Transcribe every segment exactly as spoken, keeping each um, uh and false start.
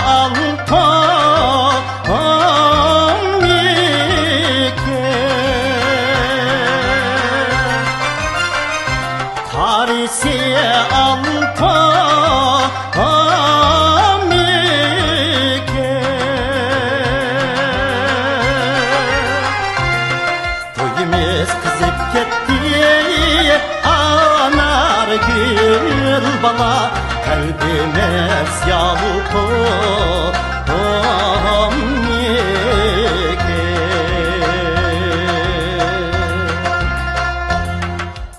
ئالتۇنمىكىن، قارىسى ئالتۇنمىكىن. تويىمىز قىزىپ كەتتى، ئانارگۈل بالا، قەلبىمىز يالقۇنمىكىن.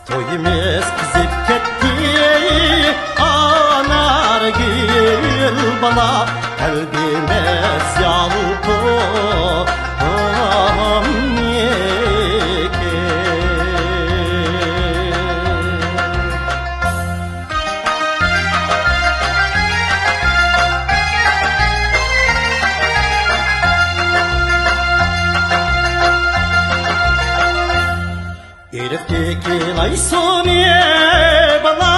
تويىمىز قىزىپ كەتتى، ئانارگۈل بالا، قەلبىمىز يالقۇنمىكىن. ئېرىقتىكى لاي سۇنى بالا،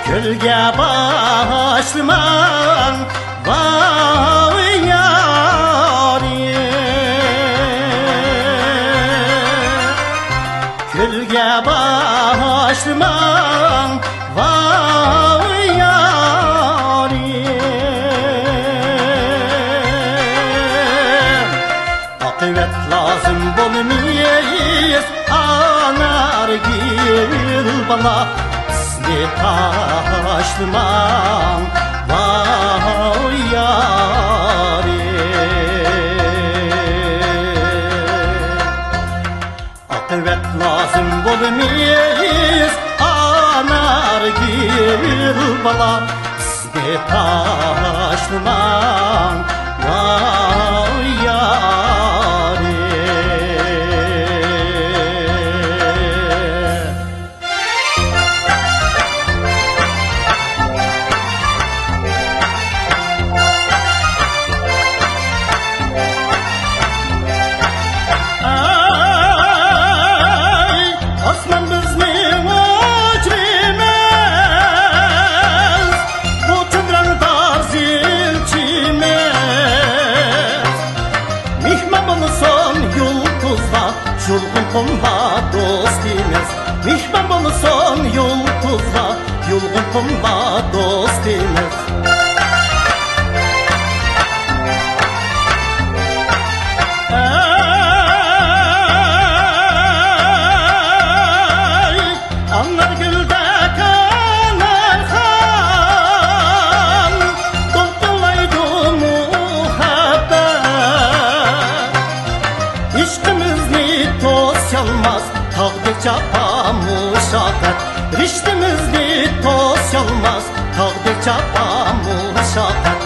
كۆلگە باشلىماڭ، ۋاي يارىم. كۆلگە باشلىماڭ، ۋاي يارىم. ئاقىۋەت لازىم بولمىيىز، ئانارگۈل بالا، بىزنى تاشلىماڭ، ۋاي يارىم. ئاقىۋەت لازىم بولمىيىز، ئانارگۈل بالا، بىزنى تاشلىماڭ، ۋاي يارىم. ئاي، ئاسمان بىزنىڭ ھۇجرىمىز، بۇ تۈن رەڭدار زىلچىمىز. مېھمان بولسۇن يۇلتۇزلار، يۇلغۇن قۇملار دوستىمىز. مېھمان بولسۇن يۇلتۇزلار، يۇلغۇن قۇملار دوستىمىز. ئەي، ئانارگۈلدەك ئانارخان، دولقۇنلايدۇ مۇھەببەت. ئىشقىمىزنى توسالماس تاغدەك جاپا مۇشەققەت. رىشتىمىزنى توسالماس تاغدەك جاپا مۇشەققەت.